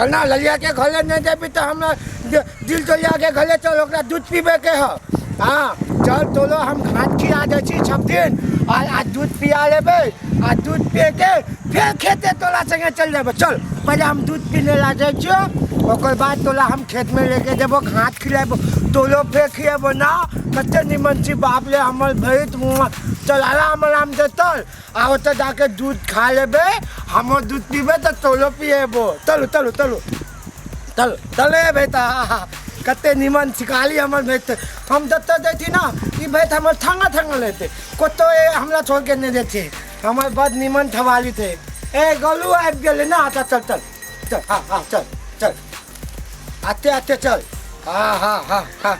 चल ना ललिया के घरे नहीं जेबी तऽ हमरा दिल तोलिया के घरे चल, ओकरा दूध पीबे के ह। हाँ चल तोलो हम घास खिया दै छी सब दिन, आ आ दूध पिया लेबै, आ दूध पी के फेर खेते तोला संगे चल जेबै। चल पहिले हम दूध पीने ला जाइ छियौ, ओकर बाद तोला हम खेत में लेके जेबो, घास खिलेबो, तोलो फेर खिएबो ना। कते निमन छी बाप रे हमर भैंस। चल आराम आराम से चल, आ ओतऽ जाके दूध खा लेबै, हमर दूध पीबै तऽ तोलो पिएबो। चलू चलू चलू चल चले भैता। कते निमन सिखाली हमर भैत। हम जतऽ जाइ छी ना ई भैत हमर थांगा थांगा लेते, कतौ हमरा छोड़ के नहि जाइ छै। हमर बड़ निमन ठवाली छै। ए गोलू आबि गेलै ना। अच्छा चल चल चल, हाँ हाँ चल चल, आते आते चल। हाँ हाँ हाँ हाँ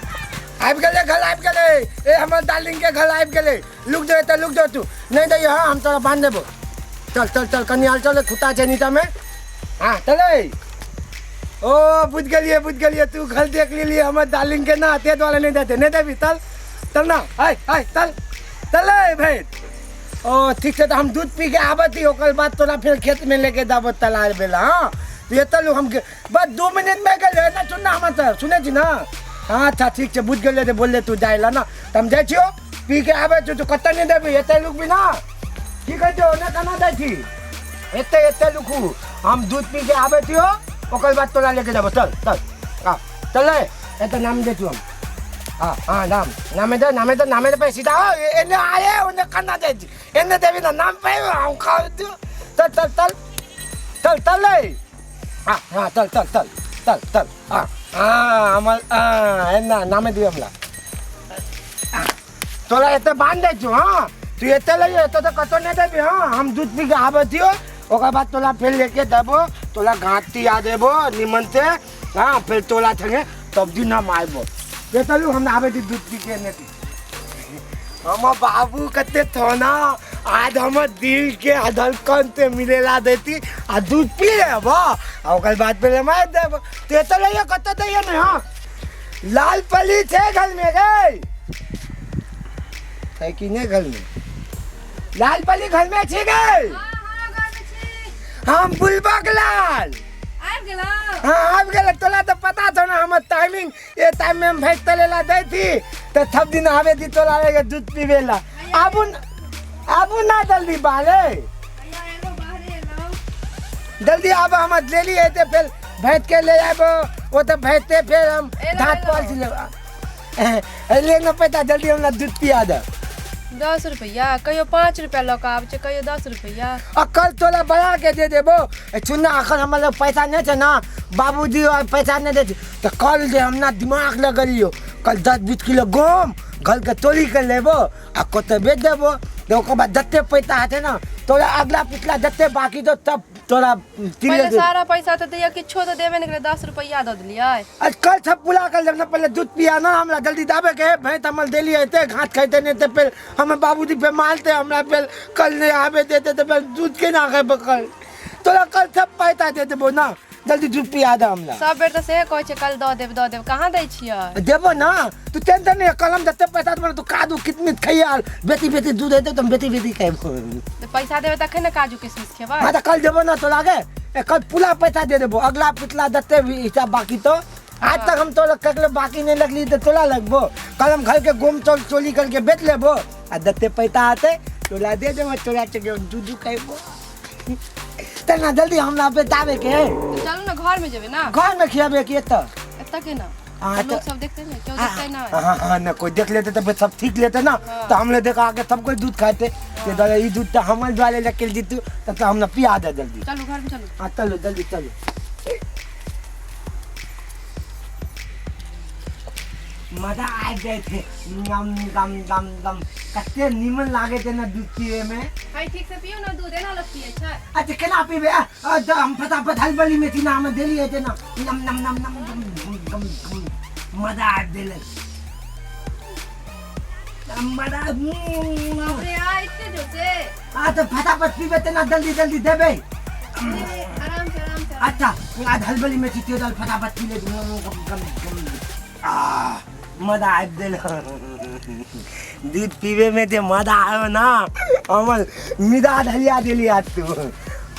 आबि गेलै घर, आबि गेलै। ए हमर डार्लिंग के घर आबि गेलै। लुक दे तऽ लुक दे, तू नहि दैय। हाँ हम तोरा बान्हि देबो। चल चल चल, कनि आल चल, खुट्टा छै नीचामे। हाँ चलै। ओ बुझि गेलियै बुझि गेलियै, तू घर देख लेलियै हमर डार्लिंग के ना, ताहि दुआरे नहि देतै। नहि देबी? चल चल ना, आय आय चल चलै भैंस। ओ ठीक छै, तऽ हम दूध पी के आबत ही, ओकर बाद तोरा फेर खेतमे लेके जाबो तलार बेला। हाँ तो ये चलू, हम बस 2 मिनट में गेलै ना। सुन ना हमर तऽ सुनै छी ना? हाँ अच्छा ठीक छै, बुझि गेलियै जे बोलले तू जाइ लए ना, तऽ हम जाइ छियौ पी के आबै छियौ। तू कतऽ नहि देबी, एतऽ रुकबी ना? की कहै छियौ? ओन्ने केना जाइ छी? एतऽ एतऽ रुकू, हम दूध पी के आबै छियौ, ओकर बाद तोरा लेके जाबो। चल चल, हाँ चल, एतऽ नाम दै छियौ हम। हाँ हाँ नाम नामे दे, नामे दे, नामे दे। पैसा सीधा हो, एने आए ओने कन्ना जाइ छी? एने देबी ना नाम पे हम खाउ दियो। चल चल चल चल चल, हाँ हाँ चल चल चल चल चल। हाँ हाँ हमर हाँ एना नामे दियो हमरा। तोरा एते बान्ध दै छियौ। हाँ तू एते लइयो, एते तऽ कतौ नहि देबी। हाँ हम दूध पी के आबै छियौ, ओकर बाद तोरा फेर लेके देबो, तोरा घास तिया देबो निमन से। हाँ फेर तोरा संगे तब दिन हम आबो। ये चलू, हम आबै छी दूध पी के। एने हमर बाबू कते थोना आज हमर दिल के धड़कन से मिलेला देती, आ दूध पी लेब आ ओकर बाद फेर हम आबि देब। तू एतऽ लइयो, कतऽ दैयो ने। हाँ लाल पली छै घर में गई है कि नहीं? घर में लाल पली घर में छी गई? हाँ, घर में छी। हम बुलबक लाल आबि गेलौ? हाँ आबि गेल। तोला तऽ पता छौ ना हमर टाइमिंग, ए टाइम में हम भैंस तलेला दै थी तऽ सब दिन आबे थी तोला लेके दूध पीबे ला। आबू न, आबू ना जल्दी बाले। हैया एलो, बाहरे एलो। जल्दी आबो, हम लेली हेतै फेर भैंस के ले आबो, ओ तऽ भैंसते फेर हम एलो, दाँत एलो। पाल लेब। ले ना पैसा, जल्दी हमरा दूध पिया दे। 10 रुपैआ, कहियो 5 रुपैआ लऽ कऽ आबै छै, कहियो 10 रुपैआ। अकल तोरा बढ़ा के दे देबो। ए सुन ना, अखन हमर लग पैसा नहीं छै ना, बाबूजी और पैसा नहीं दे छै, तऽ कल जे हम ना दिमाग लगलियो, कल 10-20 किलो गहूम घर के तोड़ी के लेबो आ कतौ बेच देबो, तऽ ओकर बाद जते पैसा हेतै ना तोरा अगला पिछला जते बाकी दो तब तोरा तीन पहिले दे। सारा पैसा तऽ दैया, किछो तऽ देबे नहि केलै, 10 रुपैआ दऽ देलियै। आज कल सब पूरा कर लेब ना, पहले दूध पिया ना हमरा जल्दी दाबे के है, भैंस हमर देली हेतै घास खाइते नहीं ते फिर हमर बाबूजी पे मारते हमरा, फिर कल नहीं आबे देते ते फिर दूध के ना खेबे कल। तोरा कल सब पैसा दे देबो ना, जल्दी दूध पिया दे हमरा। सब बेर तऽ सेहे कहै छै कल दऽ देब दऽ देब, कहाँ दै छियै? देबो ना, तू टेंशन नहीं, कल हम जते पैसा देबो ना तू काजू किशमिश खइया, बेटी बेटी दूध हेतै तऽ हम बेटी बेटी खेबो। तऽ पैसा देबै तखन ने काजू किशमिश खेबै। हाँ तऽ कल देबो ना तोरा के, ए कल पूरा पैसा दे देबो, अगला पिछला जते भी हिसाब बाकी। तो आज तक हम तोरा ककरो बाकी नहीं लगली तो तोरा लगबो। कल हम घर के गोम चोल चोली करके बेच लेबो आ जते पैसा आते तोरा दे देबो, तोरा के दूध खेबो। चल ना जल्दी हमरा बताबे के है। तऽ चलू ने घर में जेबै ना। घर में खियाबे के एतऽ? एतऽ के ना। हाँ, लोग सब देखते ने, केओ देखते ना। हाँ हाँ ना कोई देख लेते तो फिर सब ठीक लेते ना। हाँ। तो हमने देखा आके सब कोई दूध खाते ते दादा ई दूध तो हमर द्वारे लेके जीतू, तब तो हमरा पिया दे जल्दी। चलू घर में चलू। हाँ चलो जल्दी चलो। मजा आ गए थे, गम गम गम गम कते नीमन लागे थे ना दूध पिए में। हाय ठीक से पियो ना दूध, एना लोग पिए छै? अच्छा केना पीबे? आ, आ, त हम फटाफट हलबली में थी ना, हम देलिए थे ना, नम नम नम नम गम गम गम गम मजा आ देले मजा। अरे आ इतने जोर से। आ तो फटाफट पीबे ते ना जल्दी जल्दी देबे। नहीं, आराम से आराम से। अच्छा आज हलबली में थी तेल फटाफट पी ले, गम गम गम गम आ मजा आबि गेल। दूध पीबे में जे मजा आयो ना, हमर मिजाज हलिया देली आज तू।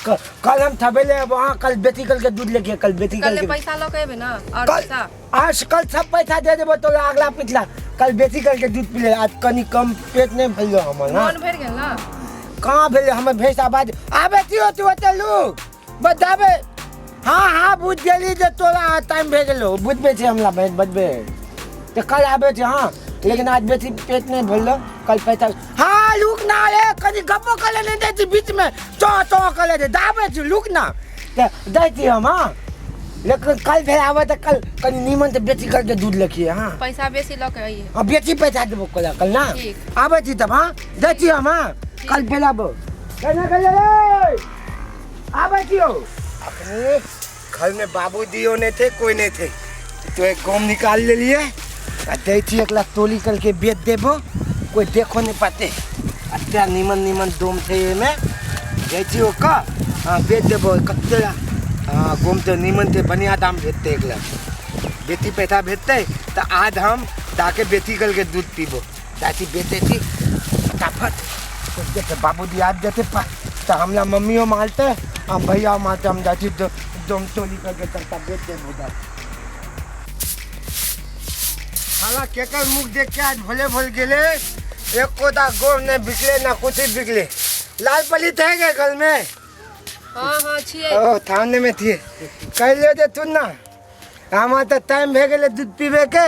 कल हम थबेले अब हाँ कल बेटी कल के दूध लेके कल बेटी कल कल के पैसा लऽ के एबै ना और कल पैसा आज कल सब पैसा दे देबो तोरा अगला पिछला कल बेटी कल के दूध पी ले। आज कनी कम पेट नहीं भइलो हमर ना। मन भरि गेल ना? कहाँ भेलै हमर भैंस? आवाज आबे थियो तू ओते लुक बताबे। हाँ हाँ बुझ गेली जे तोरा टाइम भए गेलो, बुझबे छै हमरा भैंस बचबे तऽ कल आबे छै। हाँ लेकिन आज बेसी पेट नहीं भरलो, कल पैसा। हाँ लुक ना रे कनी गप्पो कर ले नहीं दै छी बीच में चो चो कर ले दाबे छी लुक ना तऽ दै छी हम। हाँ लेकिन कल फेर आबे तऽ कल कनी नीमन से बेसी करके दूध लखिए। हाँ पैसा बेसी लऽ के अइहे। हाँ बेसी पैसा देबो कल कल ना ठीक। आबै छी तब। हाँ दै छी हम। हाँ कल बेलाबो केना कल रे आबै छी हो। अपने घर में बाबू दियो नहीं थे कोई नहीं थे तो एक गोम निकाल ले लिए आ दै छी एकला तोली करके बेच देबो कोई देखो नहीं पाते। अत्या नीमन नीमन दोम थे एमे दै छी ओका। हाँ बेच देबो कते। हाँ गोम तो नीमन थे बढ़िया दाम भेजते एकला बेटी पैसा भेजते तो आज हम जाके बेटी कल के दूध पीबो। दादी बेचे थी फटाफट जैसे बाबू दी आज जैसे तो हमला मम्मियों मारते हम भैया मारते हम जाती दम तोली करके चलता बेच दे बुधा। साला केकर मुख देख के आज भोले भोल गेले एको दा गोर नहीं बिकले ना कुछ ही बिकले। लाल पली थे गए कल में? हाँ हाँ छियै। ओ थाने में थी कह ले दे तू ना हमार तो टाइम भे गेले दूध पीबे के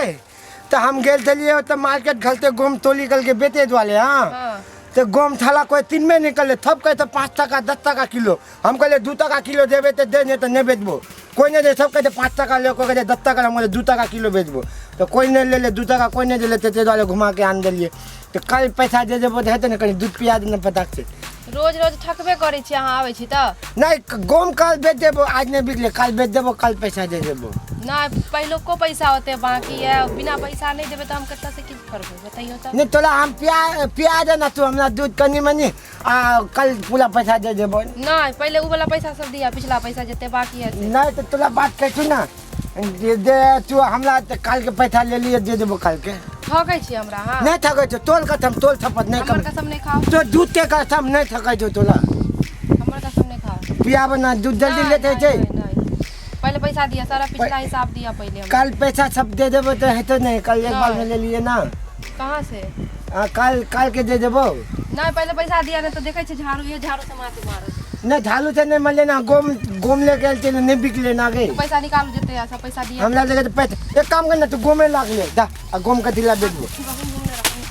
तो हम गेल थलिए तो मार्केट घलते गोम तोली कल के बेचे वाले। हाँ हाँ तो गोम थाला कोई 3 में निकले थप कहे तो 5 टका 10 टका किलो। हम कहले 2 टका किलो देबे तो दे नहीं तो नहीं बेचबो। कोई नहीं दे सब कहते 5 टका ले कोई कहते 10 टका, हम कहले 2 टका किलो बेचबो तो कोई नहीं ले ले 2 टका कोई नहीं दे ते वाले घुमा के आन दिलिए। तो कल पैसा दे देबो तो हेतै ने कनी दूध पिया दे ने फटाक से। रोज रोज ठकबे करै छी अहाँ आबै छी तऽ? नहीं गोम कल बेच देबो आज नहीं बिकले कल बेच देबो कल पैसा दे देबो। नहीं पहिलुको पैसा होते बाकी है बिना पैसा नहीं देबै तऽ हम कतऽ से की करबै बतैयौ तऽ? नहीं तोला हम पिया पिया दे ना तू हमरा दूध कनी मनी आ कल पूरा पैसा दे देबो। नहीं पहिले उ वाला पैसा सब दिया पिछला पैसा जते बाकी है से। नहीं तो तोला बात कहै छी ना दे दे तू हमरा तऽ काल के पैसा ले लिए दे देबो काल के। ठकै छी हमरा? हाँ नहीं ठकै छौ तोल कसम तोल थपत नहीं हमर कम कसम नहीं खाओ। तो दूध के कसम नहीं ठकै छौ तोला। हमर कसम नहीं खाओ। पियाब ना दूध जल्दी नहीं, लेते नहीं, छै। नहीं, नहीं। पहले पैसा दिया सारा पिछला हिसाब दिया पहले हमरा। कल पैसा सब दे देबो तो हेतै नहीं कल एक बार में ले लिए ना। कहाँ से? हाँ कल कल के दे देबो। नहीं पहले पैसा दिया नहीं तो देखै छी झाड़ू ये झाड़ू से माथे मारो। नहीं झाड़ू से नहीं मरले ना गोम गोम लेके आयल छै नहीं बिकले ना गे। तो पैसा निकालू जते ऐसा पैसा दिया। हमरा लगे तो पैसा एक काम करना तू गोमे लाग ले दा आ गोम के दिला बेचबो।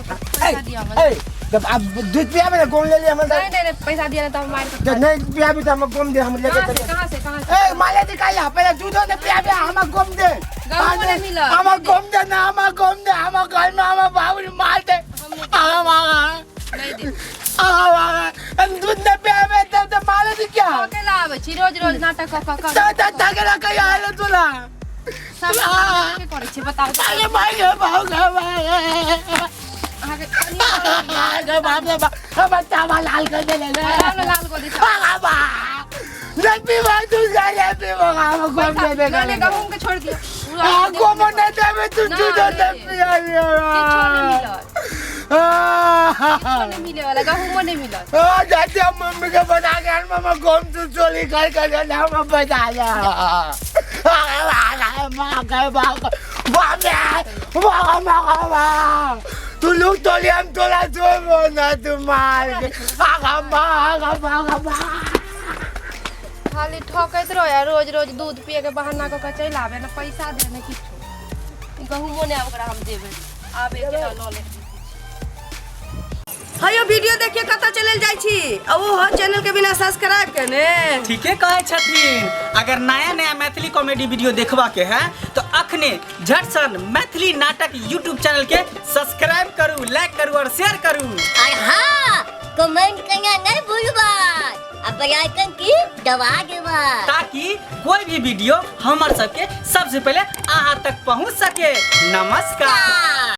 पैसा दिया हमरा। ए जब आप दूध पियाबे ना गोम ले लिए हमरा। नहीं नहीं नहीं पैसा दिया नहीं तो हम मार के तो नहीं पियाबी तो हम गोम दे हम लेके कहाँ से चले। कहाँ से कहाँ से? ए माले निकाल पहले दूध ने पियाबे हम गोम दे। गाँव में नहीं मिला। हम गोम दे ना हम गोम दे हम घर में हम बाबू मार दे। हम नहीं दे। हम दूध ने पियाबे तब तो माले दी क्या? अकेला आबै छी रोज रोज नाटक कऽ कऽ कऽ तो तो थकला कहिया आयल तोला? सब के करै छी बताउ तऽ। अरे भाई गे बाबू गे भाई। अहाँके अरे बाप रे बाप हम चावल लाल कर देले रे। बताउ ने लाल कऽ दै छी। बाबा नहीं पीबा तू जा नहीं पीबा हम गोम दे दे नहीं, नहीं, गहूम के छोड़ दियौ। हां गोम नहीं देबे तू ना, दूध नहीं। नहीं पिया किछो नहीं मिलत। किछो नहीं मिले वाला गहूमो नहीं मिलत। आ जाते हम मम्मी के बना के आन मामा गोम तू चोली कर कर दे हम बता जा। मां के बाप बाप रे मां मां तू लोग तोली हम तोला जो ना तू मार के आगा मां मां मां खाली ठकैत रहै रोज रोज दूध पिए के बहाना कऽ के चलि आबै ने पैसा दे ने किछो। गहूमो नहि आब ओकरा हम देबै आबे के लऽ ले। हयो वीडियो देखिए कतऽ चलल जाइ छी आ ओ चैनल के बिना सब्सक्राइब केने। ठीके कहै छथिन। अगर नया नया मैथिली कॉमेडी वीडियो देखबा के है तो अखने झटसन मैथिली नाटक यूट्यूब चैनल के सब्सक्राइब करू, लाइक करू और शेयर करू। और हाँ कमेंट करना नहीं भूलबा आ बेल आइकन की दबा देबा ताकि कोई भी वीडियो हमर सबके सबसे पहले अहाँ तक पहुँच सके। नमस्कार।